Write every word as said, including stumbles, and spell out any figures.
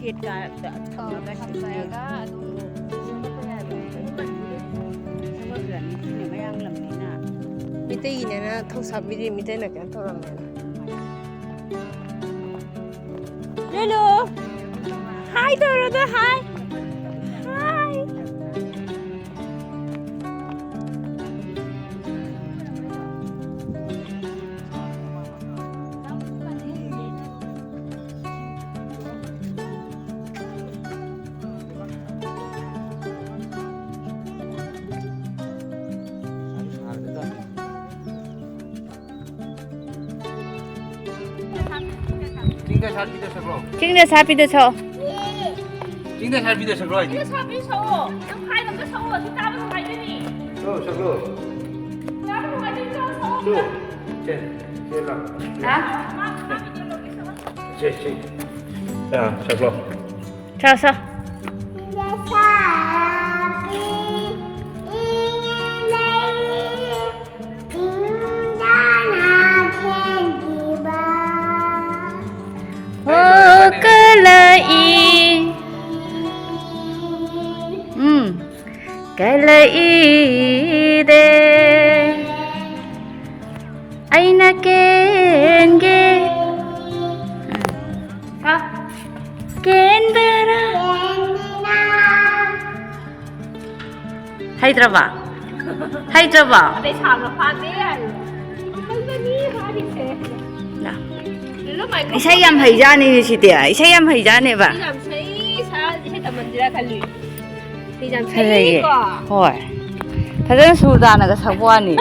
ꯄꯦꯠꯀ ꯊꯝꯃꯒ ꯊꯝꯖꯔꯒ ꯑꯗꯨꯝ ꯁꯦꯝꯒꯠꯄ ꯌꯥꯏꯕ꯫ ꯁꯦꯝꯒꯠꯈ꯭ꯔꯅꯤ, ꯁꯤꯅ ꯃꯌꯥꯡ ꯂꯝꯅꯤꯅ꯫ ꯃꯤꯇꯩꯒꯤꯅꯦꯅ ꯊꯧꯁꯥꯕꯤꯗꯤ ꯃꯤꯇꯩꯅ ꯀꯩꯅꯣ ꯇꯧꯔꯝꯃꯦꯅ꯫ ꯂꯨꯂꯨ! ꯍꯥꯏ ꯇꯧꯔꯣꯗ, ꯍꯥꯏ! ꯍꯥꯏ! ꯆꯤꯡꯗ ꯁꯥꯠꯄꯤꯗꯣ ꯁꯛꯂꯣ꯫ ꯆꯤꯡꯗ ꯁꯥꯠꯄꯤꯗꯣ ꯁꯛꯑꯣ꯫ ꯆꯤꯡꯗ ꯁꯥꯠꯄꯤꯗꯣ ꯁꯛꯂꯣ ꯍꯥꯏꯗꯤ꯫ ꯆꯤꯡꯗ ꯁꯥꯠꯄꯤꯗꯣ ꯁꯛꯑꯣ꯫ ꯅꯪ ꯈꯥꯏꯗꯕꯗ ꯁꯛꯑꯣ꯫ ꯁꯤ ꯇꯥꯕ ꯅꯨꯡꯉꯥꯏꯗꯣꯏꯅꯤ꯫ ꯁꯛꯂꯣ, ꯁꯛꯂꯣ꯫ ꯇꯥꯕ ꯅꯨꯡꯉꯥꯏꯗꯣꯏꯅꯤ꯫ ꯁꯛꯑꯣ, ꯁꯛꯑꯣ꯫ ꯁꯦ, ꯁꯦ, ꯂꯥꯎ꯫ ꯍꯥ? ꯃꯥ ꯈꯥꯏꯕꯤꯗꯣ ꯂꯧꯒꯦ, ꯁꯛꯑꯣ꯫ ꯁꯦ, ꯁꯦ꯫ ꯑꯥ, ꯁꯛꯂꯣ꯫ ꯁꯛꯑꯣ, ꯁꯛꯑꯣ꯫ ꯍꯣ ꯀꯂꯛꯏ꯫ ꯎꯝ꯫ ꯀꯂꯛꯏꯗꯦ꯫ ꯑꯩꯅ ꯀꯦꯟꯒꯦ꯫ ꯁꯥ꯫ ꯀꯦꯟꯗꯔ꯫ ꯍꯩꯇ꯭ꯔꯕ? ꯍꯩꯇ꯭ꯔꯕ? ꯑꯗꯩ ꯁꯥꯡꯅ ꯐꯥꯗꯦ ꯍꯥꯏꯌꯣ꯫ ꯈꯪꯒꯅꯤ ꯍꯥꯏꯔꯤꯁꯦ꯫ ꯅ꯫ ꯂꯨꯂꯨ ꯃꯥꯏꯀ꯭ꯔꯣꯐꯣꯟ ꯏꯁꯩ ꯌꯥꯝ ꯍꯩꯖꯥꯅꯤꯅꯦ ꯁꯤꯗꯤ꯫ ꯏꯁꯩ ꯌꯥꯝ ꯍꯩꯖꯥꯅꯦꯕ꯫ ꯏꯁꯩ ꯌꯥꯝ ꯁꯛꯏ, ꯁꯥ-, ꯏꯁꯩ ꯇꯝꯍꯟꯁꯤꯔꯥ ꯈꯜꯂꯤ꯫ ꯏꯁꯩ ꯌꯥꯝ ꯐꯖꯩꯌꯦ꯫ ꯁꯛꯏꯀꯣ꯫ ꯍꯣꯏ꯫ ꯐꯖꯅ ꯁꯨꯔ ꯇꯥꯅꯒ ꯁꯛꯄ ꯋꯥꯅꯤ꯫